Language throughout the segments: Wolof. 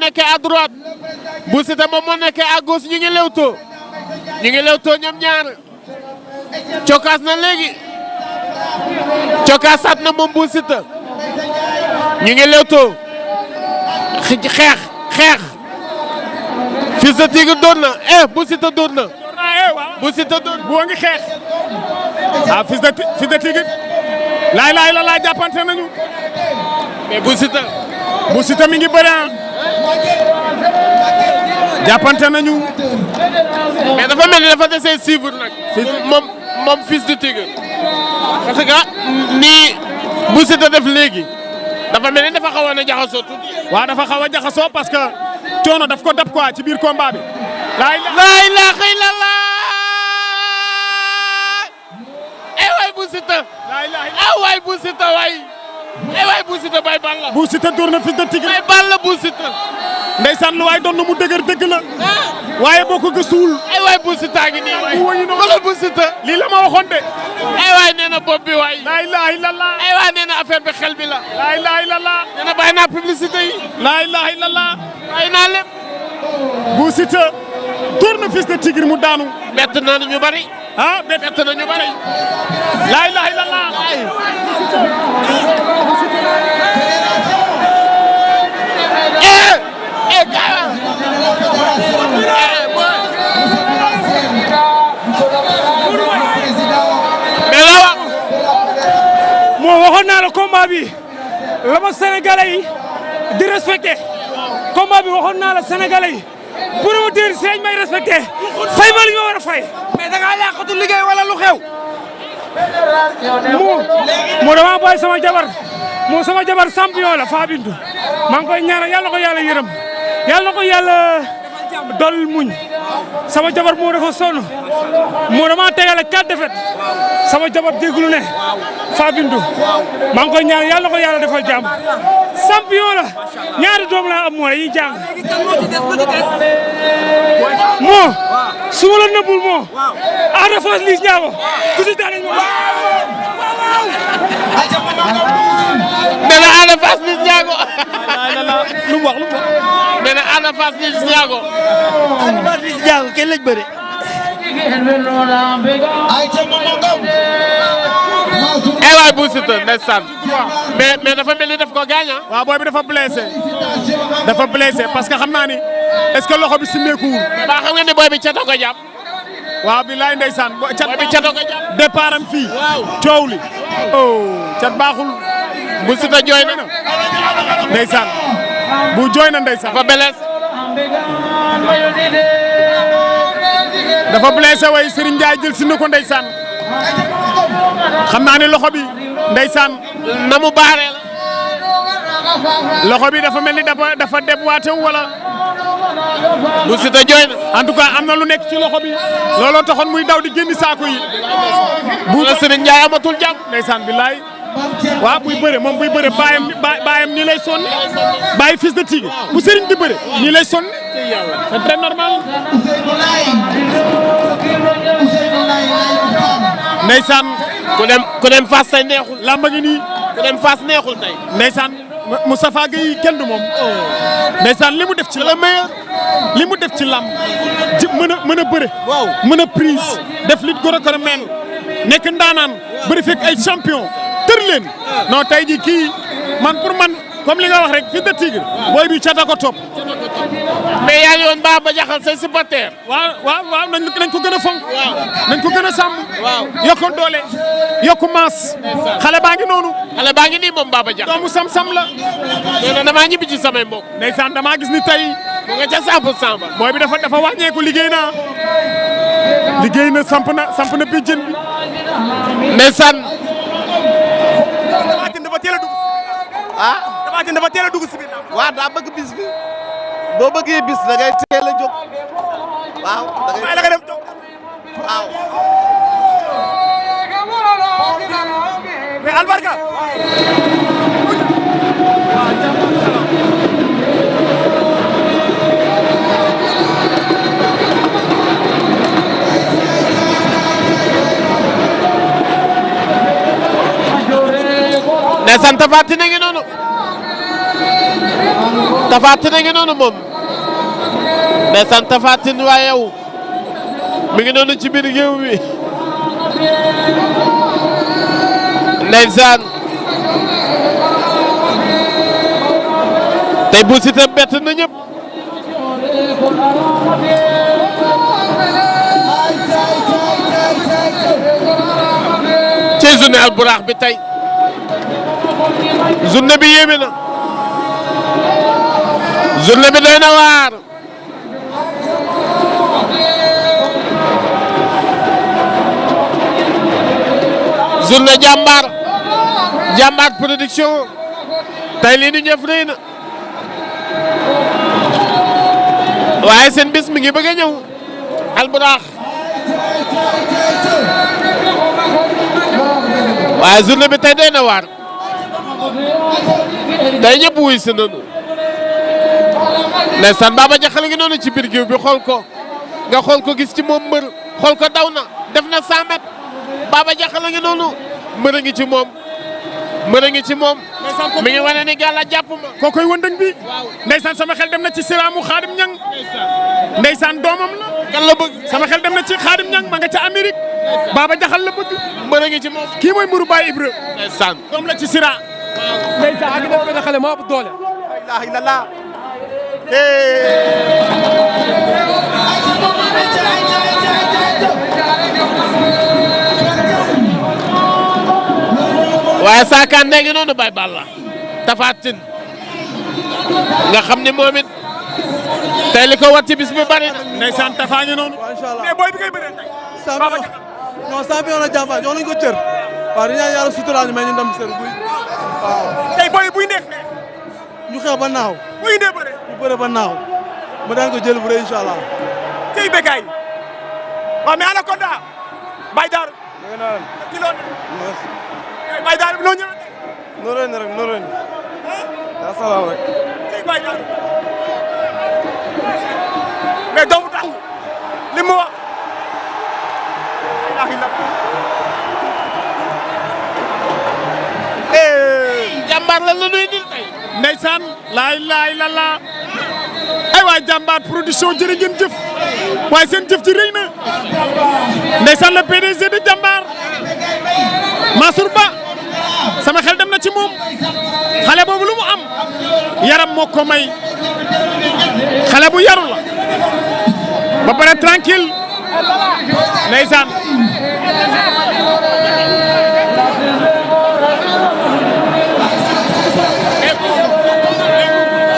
nekkee à droite Bou Siteu moom moo nekkee à gauche ñu ngi lewtoo ñoom ñaar cokaas na léegi cokaasaat na moom Bou Siteu ñu ngi lewtoo xeex Fils de Tigre doon na Bou Siteu doon na Bou Siteu doon bu ngi xeex Fils de Tigre laay la jàppante nañu mais Bou Siteu mi ngi bëre jàppante nañu mais dafa mel ni dafa desee suivre nag moom Fils de Tigre parce que nii Bou Siteu def léegi dafa mel ni dafa xawoon a jaxasoo tuuti. waaw dafa xaw a jaxasoo parce que coono daf ko dab quoi ci biir combat bi. laa ilaaha illallah waay Bou Siteu. waay Bou Siteu waay Bou Siteu bay bal la. Bou Siteu door na Fils de Tigre. bay bal la Bou Siteu. ndeysaan lu waay doon na mu dëgër dëgg la. waaye boo ko gëstuwul. waay Bou Siteu a ngi nii waay. xoolal Bou Siteu. lii la ma waxoon de. waay nee na bopp bi waay. laa ilaaha illallah. waay nee na affaire bi xel bi la. laa ilaaha illallah. nee na bàyyi naa publicité yi. laa ilaaha illallah. bàyyi naa lépp. Bou Siteu door na Fils de Tigre mu daanu. bett na ñu bari. bett na ñu bari. laa ilaaha illallah. moo waxoon naa la combat bi la ma Sénégalais yi di respecté combat bi waxoon naa la Sénégalais yi promoteur yi si lañ may respecté fay ma li ma war a fay. mais da ngaa yàqatu liggéey wala lu xew. moo dama bàyyi sama jabar champion la Fa Bintu maa ngi koy ñaanal yàlla na ko yàlla yërëm yàlla na ko yàlla dol muñ sama jabar moo dafa sonn moo dama tegale 4 défaites sama jabar déglu ne Fa Bintu maa ngi koy ñaanal yàlla na ko yàlla defal jàmm champion la ñaari doom la am moo yi jàng moo su ma la nëbbul moo Ada Fass Liss Ndiago ku si daanañ moo nee na Ada Fass Liss Ndiago lu mu wax nee na Ada Fass Liss Ndiago kenn lañ bëre waay Bou Siteu ndeysaan mais dafa mel ni daf ko gaañ waaw booy bi dafa blessé parce que xam naa ni est-ce que loxo bi simmeekuwul. ba xam nga ne booy bi catoo ko jàpp. waaw bilaay ndeysaan. booy bi catoo ko jàpp. départ am fii. coow li. cat baaxul. Bou Siteu jooy na. ndeysaan bu jooy na ndeysaan. dafa blessé way Serigne Ndiaye jël si na ko ndeysaan. xam naa ne loxo bi ndeysaan na mu baaree la. loxo bi dafa mel ni dafa déboîté wala. Bou Siteu jooy na. en tout cas am na lu nekk ci loxo bi. looloo taxoon muy daw di génn saako yi. bu la Serigne Ndiaye amatul jàmm. ndeysaan billaay. waaw buy bëre moom buy bëre baayam nii lay sonn. bàyyi Fils de Tigre bu Serigne di bëre nii lay sonn. c'est très normal. ndeysaan ku dem Fass tey neexul. lamba ngi nii. ku dem Fass neexul tey. ndeysaan Moustapha Gueye kenn du moom. ndeysaan li mu def ci la meilleur. li mu def ci lamb ji mën a bëre. mën a prise. def lit goro-goro-meen nekk ndaanaan. bëri fekk ay champion tër leen. non tey ji kii man pour man comme li nga wax rek Fils de Tigre. booy bi cata ko topp. mais yaa ngi woon ba jaxal say supporter. waaw nañ ko gën a fonk. nañ ko gën a sàmm. yokk doole yokk maas. xale baa ngi noonu. xale baa ngi nii moom Baba Jaxal. doomu sam-sam la. nee na damaa ñibbi ci samay mbokk. ndeysaan damaa gis ni tey. mu nga ca 100% ba. booy bi dafa wàññeeku liggéey na samp na béjjën bi. ndeysaan. Tapha Tine dafa teel a dugg. Tapha Tine dafa teel a dugg si biir. waaw daa bëgg bis bi boo bëggee bis da ngay teel a jóg waaw da ngay la nga dem jóg. waaw. mais Albarka. ndeysaan Tapha Tine a ngi noonu. Tapha Tine ngi noonu moom ndeysaan Tapha Tine waaye yow mi ngi noonu ci biir géew bi ndeysaan tey Bou Siteu bett na ñëpp ci journée Albourakh bi tey journée bi yéeme na journée bi doy na waar journée jàmbaar production tey lii ñu ñëf rëy na waaye seen bis mi ngi bëgg a ñëw Albourakh waaye journée bi tey doy na waar tey ñëpp wuy si noonu ndeysaan Baba Jaxal ngi noonu ci biir géew bi xool ko nga xool ko gis ci moom mbër xool ko daw na def na 100 mètres Baba Jaxal ngi noonu mbër a ngi ci moom mi ngi wane ni gàlla jàpp ma koo koy wëndëng bi ndeysaan sama xel dem na ci siraamu Xaadim Ñang ndeysaan doomam la kan la bëgg sama xel dem na ci Xaadim Ñang ma nga ca Amérique Baba Jaxal la bëgg mbër a ngi ci moom kii mooy Mourou Baye Ibra ndeysaan doom la ci sira ndeysaan ak def benn xale moo ëpp doole. la ilaha illallah. waaye Sakane léegi noonu Baye Balla Tapha Tine nga xam ne moom it tey li ko war ci bis bi bari na. ndeysaan Tapha ngi noonu. waaw incha allah mais booy bi ngay bëree tey. champion la jàmbaar jox nañu ko cër. waaw dañu naan yàlla suturaal ñu may ñu ndam seen buy. waaw tey booy buy neex ne. ñu xeex ba naaw. buy indee bëre. ñu bëre ba naaw. mu daan ko jël bu rëy incha allah. tey Bécaye. waaw mais Anaconda. Baye Darou. dégg naa leen. ci loolu. merci. Baye Darou noo ñëwee tey. nooree ni rek nooree ni. yaa salaam rek. tey Baye Darou. mais doomu taxu. li mu wax. jàmbaar lan la nuy dil tey. ndeysaan laa ilaaha illallaah ay waay jàmbaar production jërë ngeen jëf waaye seen jëf ci rëy na ndeysaan le PDG de jàmbaar Mansour Ba sama xel dem na ci moom xale boobu lu mu am yaram moo ko may xale bu yaru la ba pare tranquille ndeysaan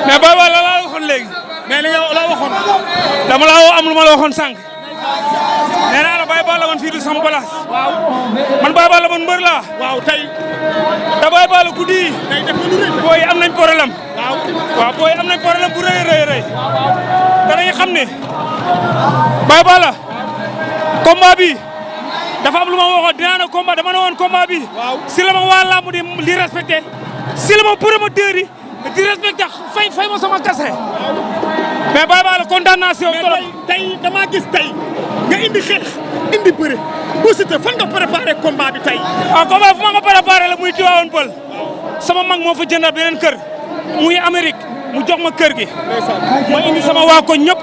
mais booy booy la laa waxoon léegi mais li nga la waxoon dama la am lu ma la waxoon sànq nee naa la Baye Balla man fii du sama place. waaw man Baye Balla man mbër laa. waaw tey te Baye Balla guddi yi. tey def na lu rëy. booy am nañ problème. waaw booy am nañ problème bu rëy rëy rëy danañ xam ne Baye Balla combat bi dafa am lu ma waxoon dinaa ne combat dama ne woon combat bi. waaw si la ma waa làmb di respecté si la ma promoteur yi di respecté fay ma sama kase. mais Baye Balla kontaan naa si yow trop. tey damaa gis tey nga indi xeex indi bëre Bou Siteu fan nga préparé combat bi tey. ah combat fu ma nga préparé la muy Tivaouane Peulh sama mag moo fa jëndal beneen kër muy Amérique mu jox ma kër gi. ma indi sama waa koñ ñëpp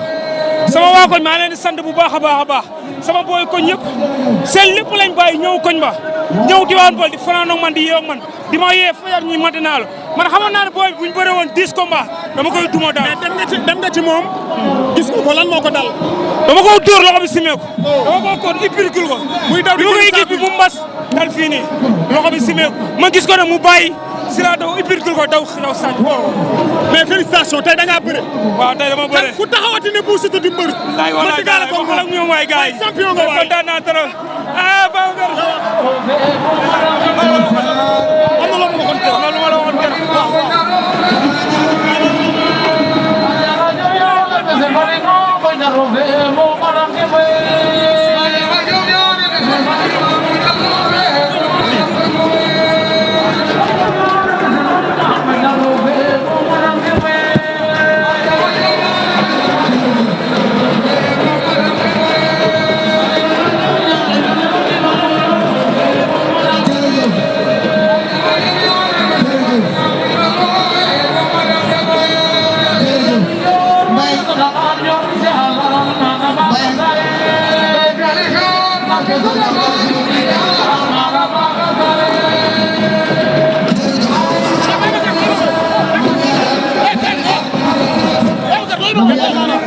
sama waa koñ maa leen di sant bu baax a baax a baax sama booy koñ ñëpp seen lépp lañ bàyyi ñëw koñ ba ñëw Tivaouane Peulh di fanaan ak man di yeew ak man di ma yee fajar ñuy matinaa la man xamoon naa ne booy bu ñu bëree woon 10 combats dama koy duma daal. mais dem nga ci moom gis nga ko lan moo ko dal. dama ko dóor loxo bi simeeku. dama ko ipirikul ko. muy daw di gis bi mu mbas dal fii nii loxo bi simeeku ma gis ko ne mu bàyyi si la daw ipirikul ko daw sàcc. mais félicitations tey da ngaa bëre. waaw tey dama bëre. ku taxawati ne Bou Siteu di mbër. ma digaale ko ak ñoom waay gars yi. champion nga waay kontaan naa trop. ah Babacar. am na loo ma waxoon keroog. am na lu ma la waxoon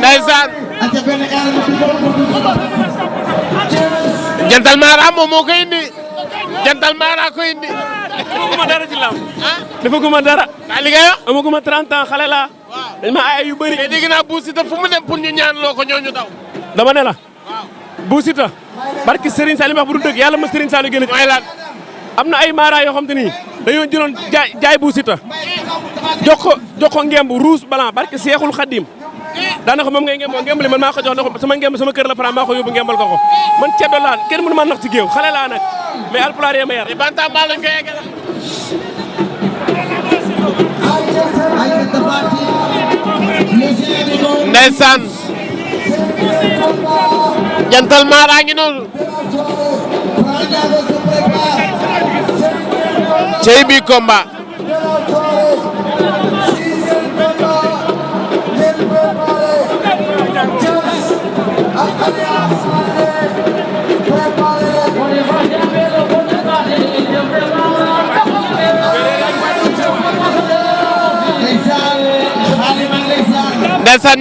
ndeysaan Jantal Mara moom moo ko indi Jantal Mara ko indi. defaguma dara ci lamb. ah defaguma dara. daa liggéeyoo. amaguma 30 ans xale laa. dañ ma ay yu bëri. mais dégg naa Bou Siteu fu mu dem pour ñu ñaanloo ko ñooñu daw. dama ne la. Bou Siteu barki Serigne Saliou wax bu du dëgg yàlla ma Serigne Saliou gën a. mooy lan. am na ay Mara yoo xam te ni dañoo jëloon jaay Bou Siteu jox ko ngemb rouge blanc barki Seexul Xadim daanaka moom ngay ngembali man maa ko jox ne sama ngemb sama kër la Fra maa ko yóbbu ngembal ko man ceddo laa kenn mënu ma nax ci géew xale laa nag mais alpulaar yee ma yar. Bantamba lañ koy yeggale. ndeysaan Jantal Mara ngi noonu. cey bi combat. ndeysaan